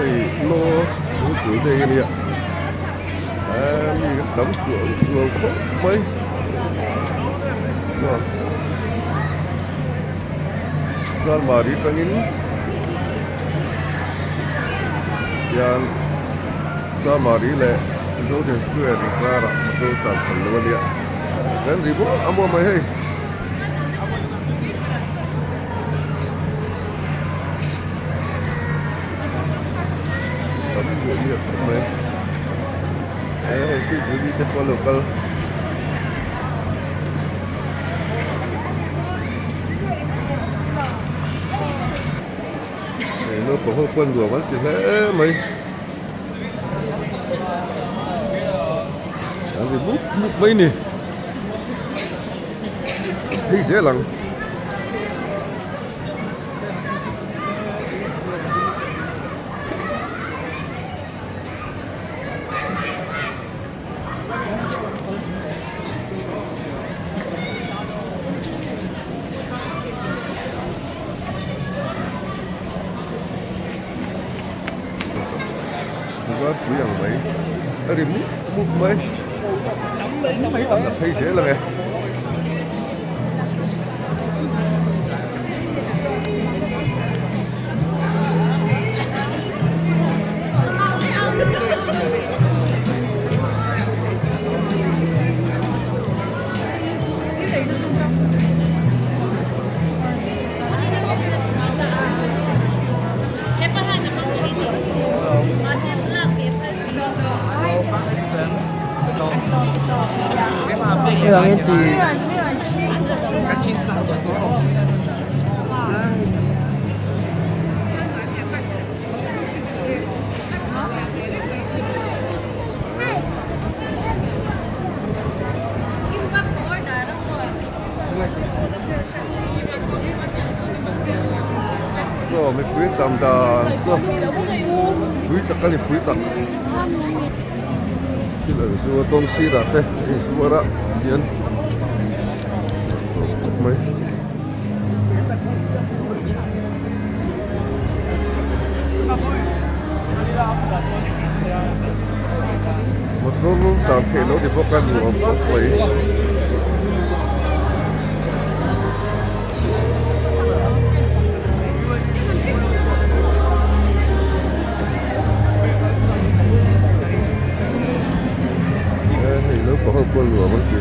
Hei law thingpui te hi a nia eee mi ka tam suau suau khawp mai chuan chuan mahni tangin hian Chamari leh Zodian Square inkarah motor tlan phal lo a nia kan ri bawk a maw mai hei. Tam duah miah khawp mai he hei khi Julie te pawh a lo kal. Hei naupang ho pawh an nuam an ti hle mai. An ri mup mup mai ni. Hei zel ang. Chuan pui ang mai a ri mup mup mai a phei zel ang e. Saw mipui tam dan saw pui tak a ni pui tak thil an zu a kawng sirah te a inzuar a hian khawp mai. Motor tlan theih loh ni bawk a nuam khawp mai. Hei naupang ho pawh nuam an ti.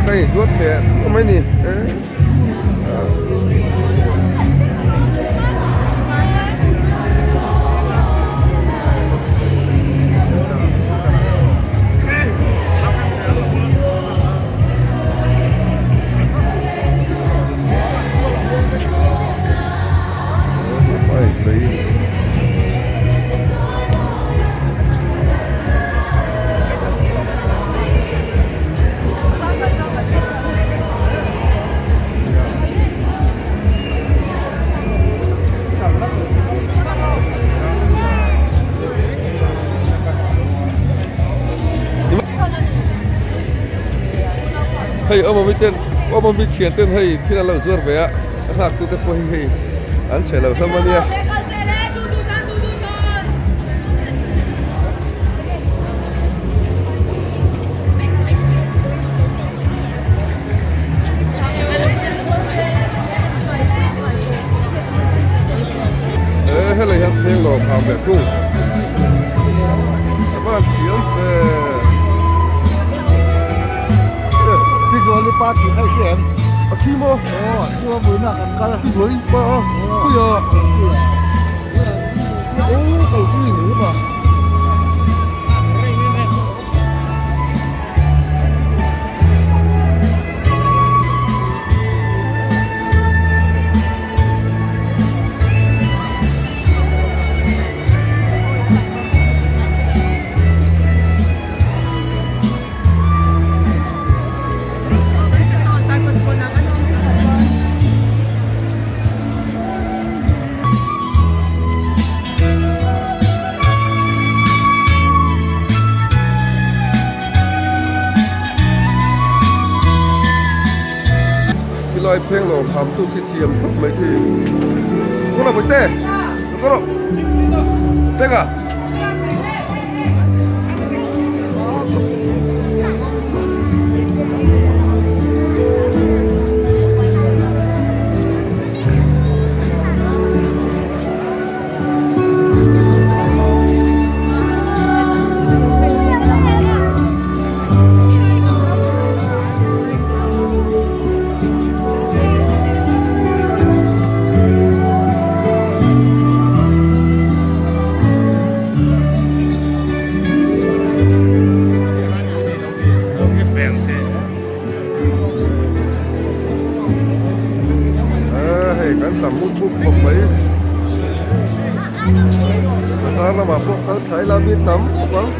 a inzuar thei a mai a ni. Hei awm ami ten awm ami thian ten hei thil an lo zuar ve a a nghak tu te pawh hi hei an chhe lo hlawm ania. Ee helai hian pheng lawm phang ve thung a van thiam ve Pi Zuali pa tih kha i hria em? A khi maw? Aw, chu a muina kan kal. Pi Zuali pa a, khawiah? Aw, kalpui ni ma. Khilai pheng lawm ham tu khi thiam khawp mai khi kawr rawh bawihte kawr rawh peka. Hei kan tam mup mup khawp mai bazar lamah pawh kal thlai la mi tam khawp ang.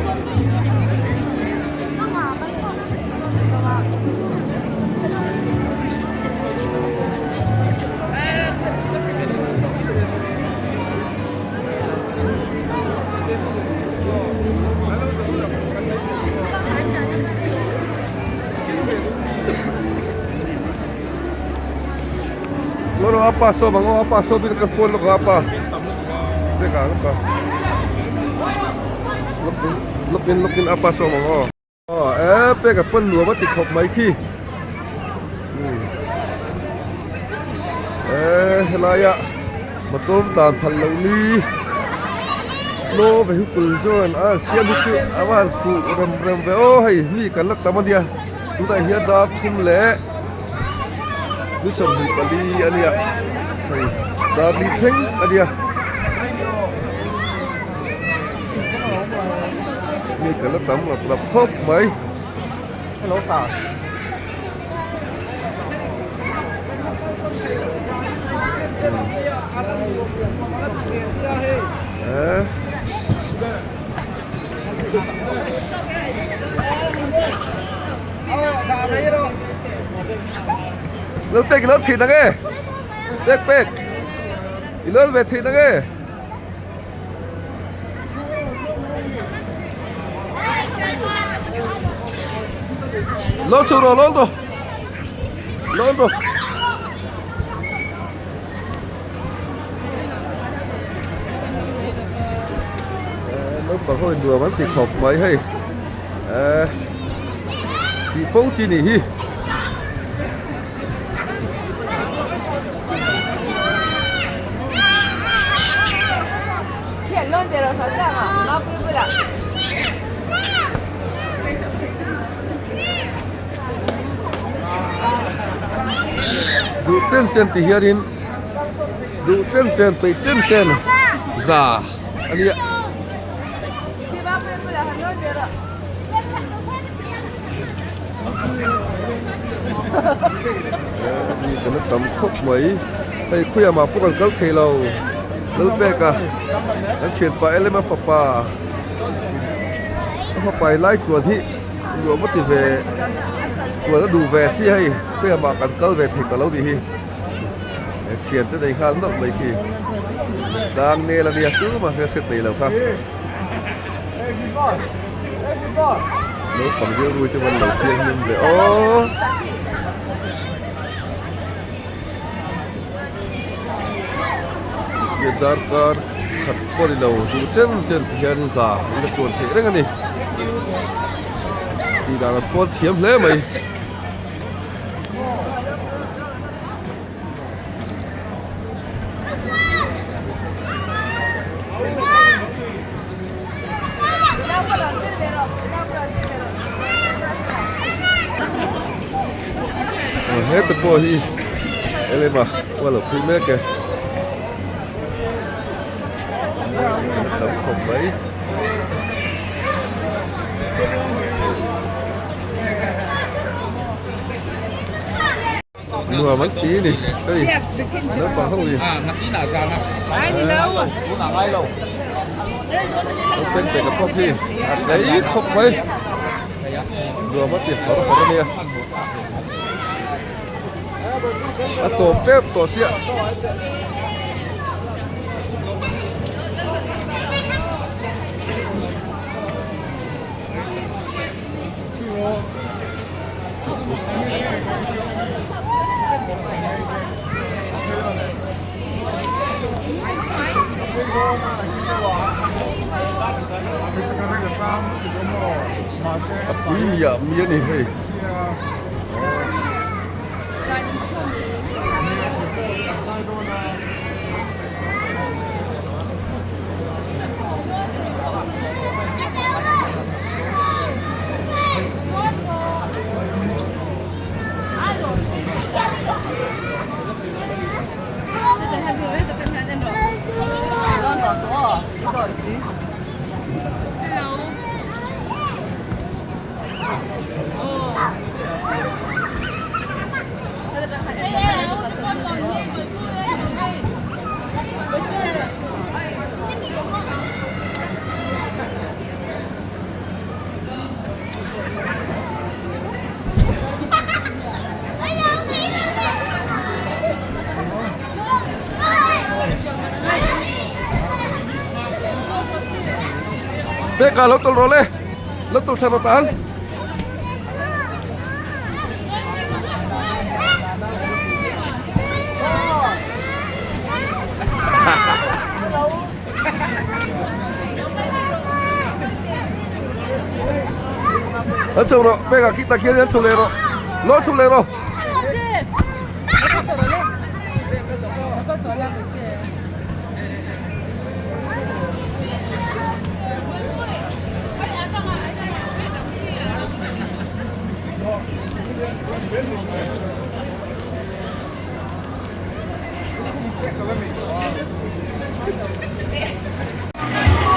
Lawr apa sawm ang aw apa sawm in ka phone lawk ang apa vek ang apa lawk in lawk in apa sawm ang aw. Aw e pek a pawn nuam a ti khawp mai khi e helaia motor dan phal loh ni no vehicle chuan a siam hi chu a van fuh rem rem ve aw hei mi kan la tam ania tunah hian dar thum leh ni 24 ania hei dar li thleng ania. Mi ka la tam rap rap khawp mai. Hello sir. Eh. Lal pek i lo thih nang e. Pek pek. I lal ve thih nang e. Lon chhuk rawh lon rawh lon rawh. Naupang ho in nuam an ti khawp mai hei tih fo chi nih hi. Duh chen chen ti hianin duh chen chen peih chen chen za a nia. Mi kan la tam khawp mai hei khawiah mah pawh kan kal thei lo Lalpeka kan thianpa Elema fapa a fapa in lai chuan hi nuam a ti ve chuan a duh ve sia hei khawiah mah kan kal ve thei ta lo nih hi thian te nei nghal nawlh mai khi tlang nel a nia tumah hriat nei lo kha. Naupang rilru chu van lo thianghlim ve aw. Tikhian darkar khat pawh ni lo duh chen chen ti hianin za in a chuan theih reng a ni. Tih dan an pawn thiam hle mai. Heta pawh hi elema pawh a lo phei mek e tam khawp mai. Nuam an ti ni hei naupang ho hi naupang pek a pawp hi a tlei khawp mai nuam an ti har har a nia a tawp tep tawh sia. A pui miah miah a ni hei. Peka lo tawlh rawh le lo tawlh thla rawh tan. An chho rawh pekah khi tak hian an chho leh rawh lo chho leh rawh.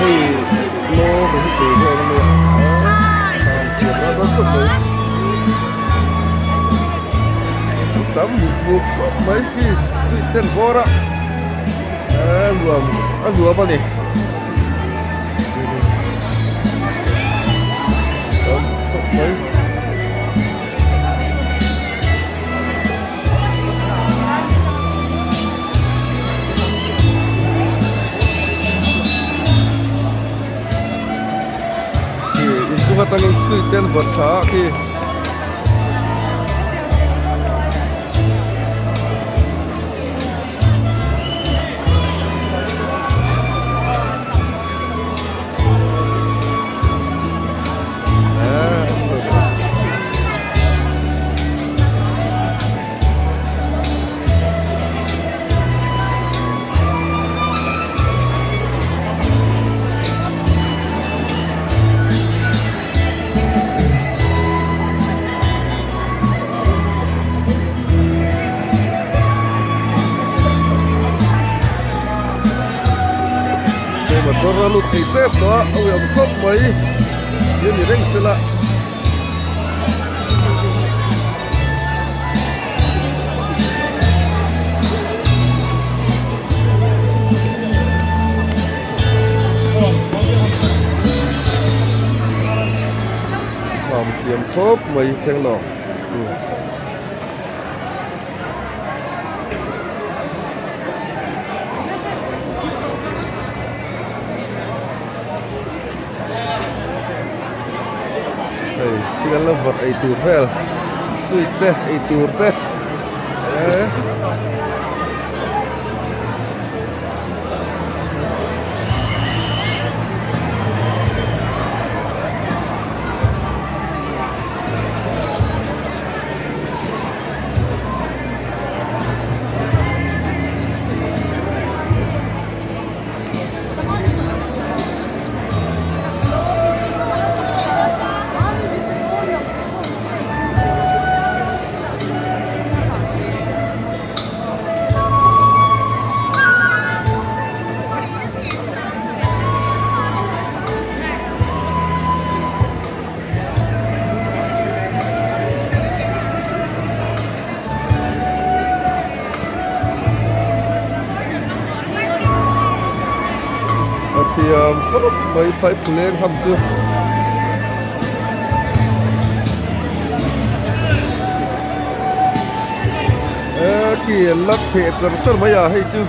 Hei lo ve hi tui vel a nia a thiam a dawn khawp mai tam buk buk khawp mai khi sweet ten bawr a a nuam a nuam a ni tam khawp mai. Inchung atangin sweet te an vawrh thla a khi. motor a lut thei tep tawh a a uiawm khawp mai hi a ni reng sela. Kham thiam khawp mai thenglawng Hei thil an lo vawrh ei tur vel sweet te ei tur te eh. A thiam khawp mai phai phuleng ham chu. E khi an lak theh char char mai a hei chu.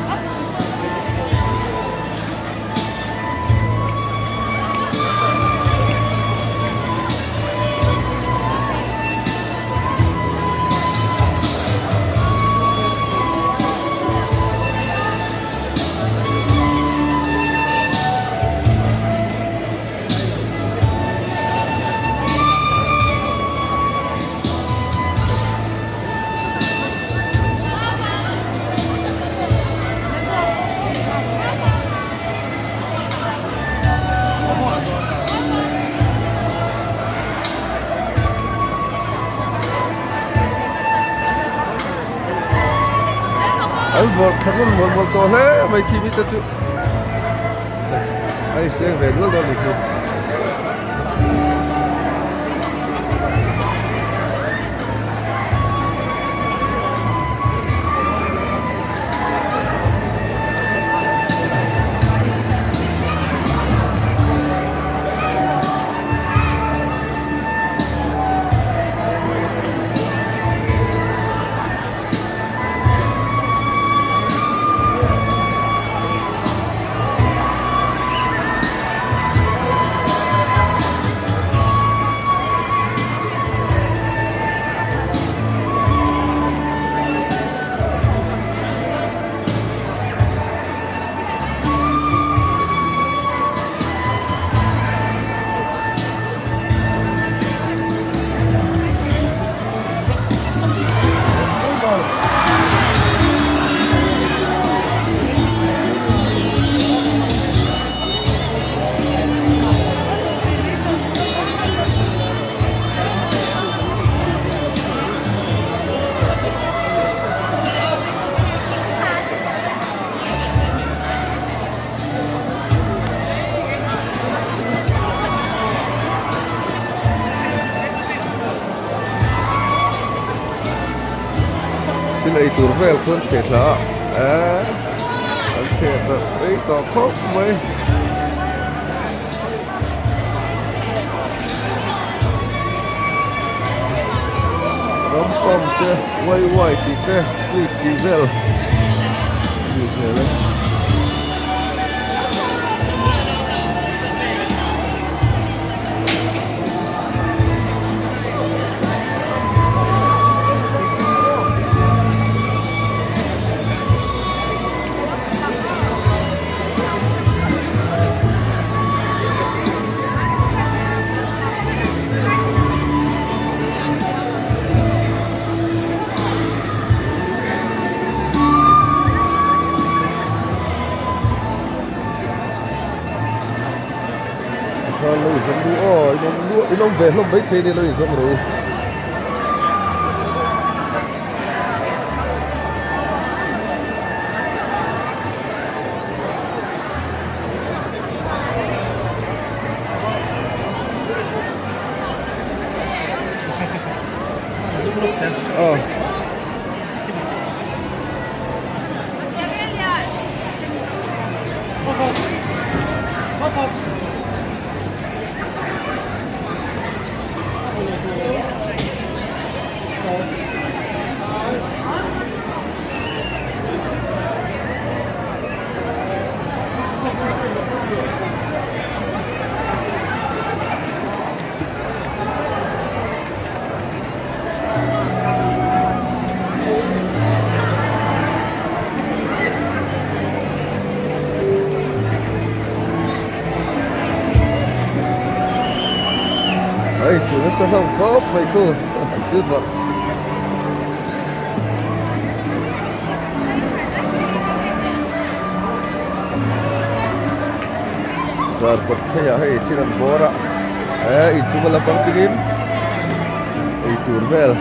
An vawrh thla ngun mawlh mawlh tawh hle mai khi mite chu a inseng ve nual dawn a ni khi. Thil ei tur vel khuan theh thla a eee an theh darh rei tawh khawp mai. Ram pump te wai wai tih te sweet tih vel a nih hmel e. Khan lo inzawm ru aw in awm luah in awm ve hlawm maithei nia lo inzawm ru. Aw. Hei chu nasa hlauh khawp mai khu an thil vawrh. Zarkawt phei ah hei thil an bawr a eh inchung a la bang tingin eitur vel.